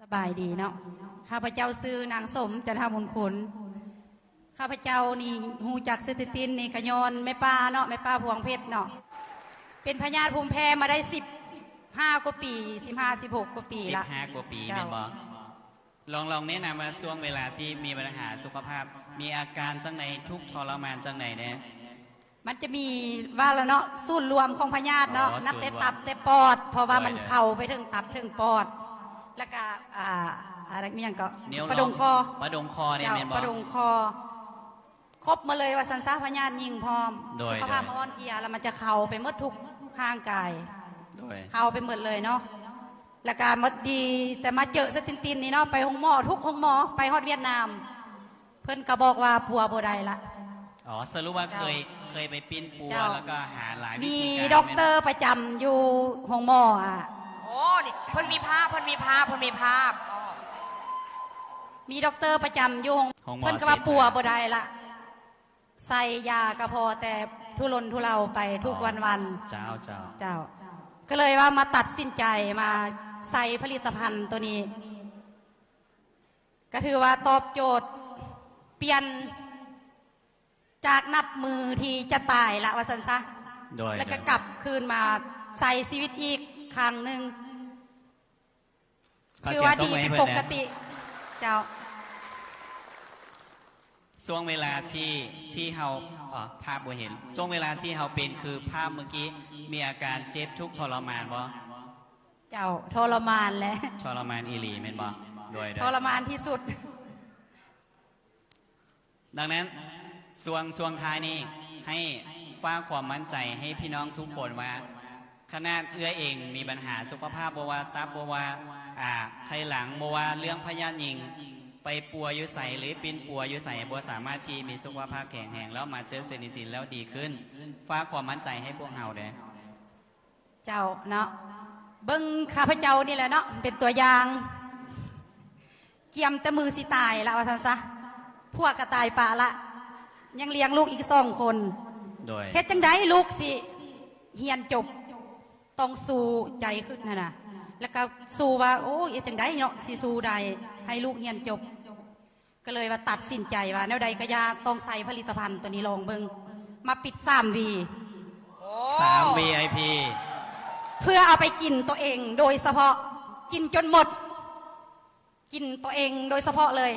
ສະບາຍດີເນາະ. ຂ້າພະເຈົ້າຊື່ນາງສົມ ຈັນທະມຸງຄຸນ. ຂ້າພະເຈົ້ານີ້ຮູ້ຈັກຊື່ຕິນຕິນນີ້ກະຍ້ອນແມ່ປ້າເນາະ, ແມ່ປ້າພວງເພັດເນາະ. ເປັນພະຍາດພູມແພ້ມາໄດ້ສິບຫ້າກວ່າປີ, ສິບຫ້າ ສິບຫົກກວ່າປີລະ. ສິບຫ້າກວ່າປີແມ່ນບໍ່? ເຈົ້າ. ລອງ ລອງແນະນຳວ່າຊ່ວງເວລາທີ່ມີບັນຫາສຸຂະພາບ ມີອາການຈັ່ງໃດ ທຸກທໍລະມານຈັ່ງໃດແດ່? ມັນຈະມີວ່າລະເນາະ ສູນລວມຂອງພະຍາດເນາະ, ອໍ ນັບແຕ່ຕັບແຕ່ປອດ ເພາະວ່າມັນເຂົ້າໄປເຖິງຕັບເຖິງປອດ ແລ້ວກະ ອ່າ ອາ ມີຫຍັງເກາະ ປະດົງຄໍ ປະດົງຄໍນີ້ແມ່ນບໍ່? ເຈົ້າ ປະດົງຄໍ ຄົບໝົດເລີຍວ່າຊັ້ນຊະ, ພະຍາດຍິງພ້ອມ ໂດຍ ສຸຂະພາບ ໂດຍ ອ່ອນເພຍ ແລ້ວມັນຈະເຂົ້າໄປໝົດທຸກຮ່າງກາຍ ໂດຍ ເຂົ້າໄປໝົດເລີຍເນາະ. ແລ້ວກະມາດີແຕ່ມາເຈີສະຕິນຕິນນີ້ເນາະ, ໄປໂຮງໝໍທຸກໂຮງໝໍ, ໄປຮອດຫວຽດນາມ ເພິ່ນກໍບອກວ່າປົວບໍ່ໄດ້ລະ. ອໍ ສະຫຼຸບວ່າເຄີຍ ເຈົ້າ ເຄີຍໄປປິ່ນປົວ ເຈົ້າ ແລ້ວກໍຫາຫຼາຍວິທີການ ມີດັອກເຕີປະຈຳຢູ່ໂຮງໝໍອະ. ໂອ້ ນີ້ເພິ່ນມີພາບ ເພິ່ນມີພາບ ເພິ່ນມີພາບ ອໍ ມີດັອກເຕີປະຈຳຢູ່ໂຮງ ໂຮງໝໍ ເພິ່ນກໍວ່າປົວບໍ່ໄດ້ລະ. ໃສ່ຢາກະພໍແຕ່ທຸລົນທຸເລົາໄປທຸກວັນໆ. ເຈົ້າ ເຈົ້າ ເຈົ້າ. ກໍເລີຍວ່າມາຕັດສິນໃຈມາໃຊ້ຜະລິດຕະພັນໂຕນີ້ ກໍຖືວ່າຕອບໂຈດ ປ່ຽນຈາກນັບມື້ທີ່ຈະຕາຍລະວ່າຊັ້ນຊະ. ໂດຍ ແລ້ວກໍກັບຄືນມາໃຊ້ຊີວິດອີກຄັ້ງໜຶ່ງ. ຖືວ່າດີເປັນປົກກະຕິ. ເຈົ້າ. ຊ່ວງເວລາທີ່ ທີ່ເຮົາ ເອີ ພາບບໍ່ເຫັນ ຊ່ວງເວລາທີ່ເຮົາເປັນຄືພາບເມື່ອກີ້ ມີອາການເຈັບທຸກທໍລະມານບໍ່? ເຈົ້າ ທໍລະມານແຫຼະ. ທໍລະມານອີ່ຫຼີແມ່ນບໍ່? ໂດຍ ໂດຍ ທໍລະມານທີ່ສຸດ. ດັ່ງນັ້ນ ຊ່ວງ ຊ່ວງທ້າຍນີ້ ໃຫ້ຝາກຄວາມໝັ້ນໃຈໃຫ້ພີ່ນ້ອງທຸກຄົນວ່າ ຂະໜາດເອື້ອຍເອງມີບັນຫາສຸຂະພາບ ບໍ່ວ່າຕັບ ບໍ່ວ່າ ອ່າ ໄຂຫຼັງ ບໍ່ວ່າເລື່ອງພະຍາດຍິງ ໄປປົວຢູ່ໃສ ຫຼືປິ່ນປົວຢູ່ໃສ ບໍ່ສາມາດທີ່ມີສຸຂະພາບແຂງແຮງ ແລ້ວມາເຈີເຊນິຕິນແລ້ວດີຂຶ້ນ. ຝາກຄວາມໝັ້ນໃຈໃຫ້ພວກເຮົາແດ່. ເຈົ້າເນາະ ເບິ່ງຂ້າພະເຈົ້ານີ້ແຫຼະເນາະ ເປັນຕົວຢ່າງ. ກຽມແຕ່ມື້ຊິຕາຍລະວ່າຊັ້ນຊະ, ຜົວກໍຕາຍປະລະ, ຍັງລ້ຽງລູກອີກສອງຄົນ. ໂດຍ ເຮັດຈັ່ງໃດລູກຊິຮຽນຈົບ? ຕ້ອງສູ້ໃຈຂຶ້ນຫັ້ນນະ, ແລ້ວກໍສູ້ວ່າ ໂອ້ຍ ເຮັດຈັ່ງໃດເນາະ ຊິສູ້ໄດ້ ໃຫ້ລູກຮຽນຈົບ. ກໍເລີຍວ່າຕັດສິນໃຈວ່າແນວໃດກໍຢ່າ ຕ້ອງໃຊ້ຜະລິດຕະພັນໂຕນີ້ລອງເບິ່ງ ມາປິດສາມວີ ສາມວີໄອພີ ເພື່ອເອົາໄປກິນໂຕເອງໂດຍສະເພາະ, ກິນຈົນໝົດ, ກິນໂຕເອງໂດຍສະເພາະເລີຍ,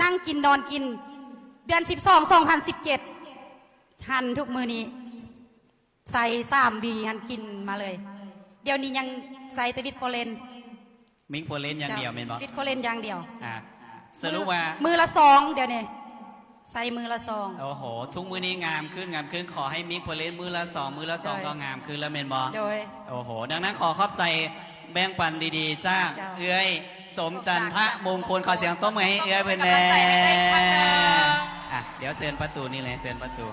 ນັ່ງກິນນອນກິນ. ເດືອນສິບສອງ ສອງພັນສິບເຈັດ ຫັ້ນທຸກມື້ນີ້ ໃສ່ສາມວີຫັ້ນກິນມາເລີຍ. ດຽວນີ້ຍັງໃສ່ແຕ່ວິດໂຄເລນ. ມິກໂຄເລນຢ່າງດຽວແມ່ນບໍ່? ວິດໂຄເລນຢ່າງດຽວ. ອ່າ ສະຫຼຸບວ່າ ມື້ລະຊອງ ດຽວນີ້ໃສ່ມື້ລະຊອງ. ໂອ້ໂຫ ທຸກມື້ນີ້ງາມຂຶ້ນ ງາມຂຶ້ນ. ຂໍໃຫ້ມິກໂຄເລນມື້ລະຊອງ ມື້ລະຊອງ ໂດຍ ກໍງາມຂຶ້ນແລ້ວແມ່ນບໍ່? ໂດຍ ໂອ້ໂຫ ດັ່ງນັ້ນຂໍຂອບໃຈແບ່ງປັນດີໆ ຈາກ ເຈົ້າ ເອື້ອຍສົມຈັນທະມຸງຄຸນ. ຂໍສຽງຕົບມືໃຫ້ເອື້ອຍເພິ່ນແດ່. ເປັນກຳລັງໃຈໃຫ້ໄດ້ອີກຄັ້ງໜຶ່ງ. ອ່ະ ດຽວເຊີນປະຕູນີ້ເລີຍ ເຊີນປະຕູ.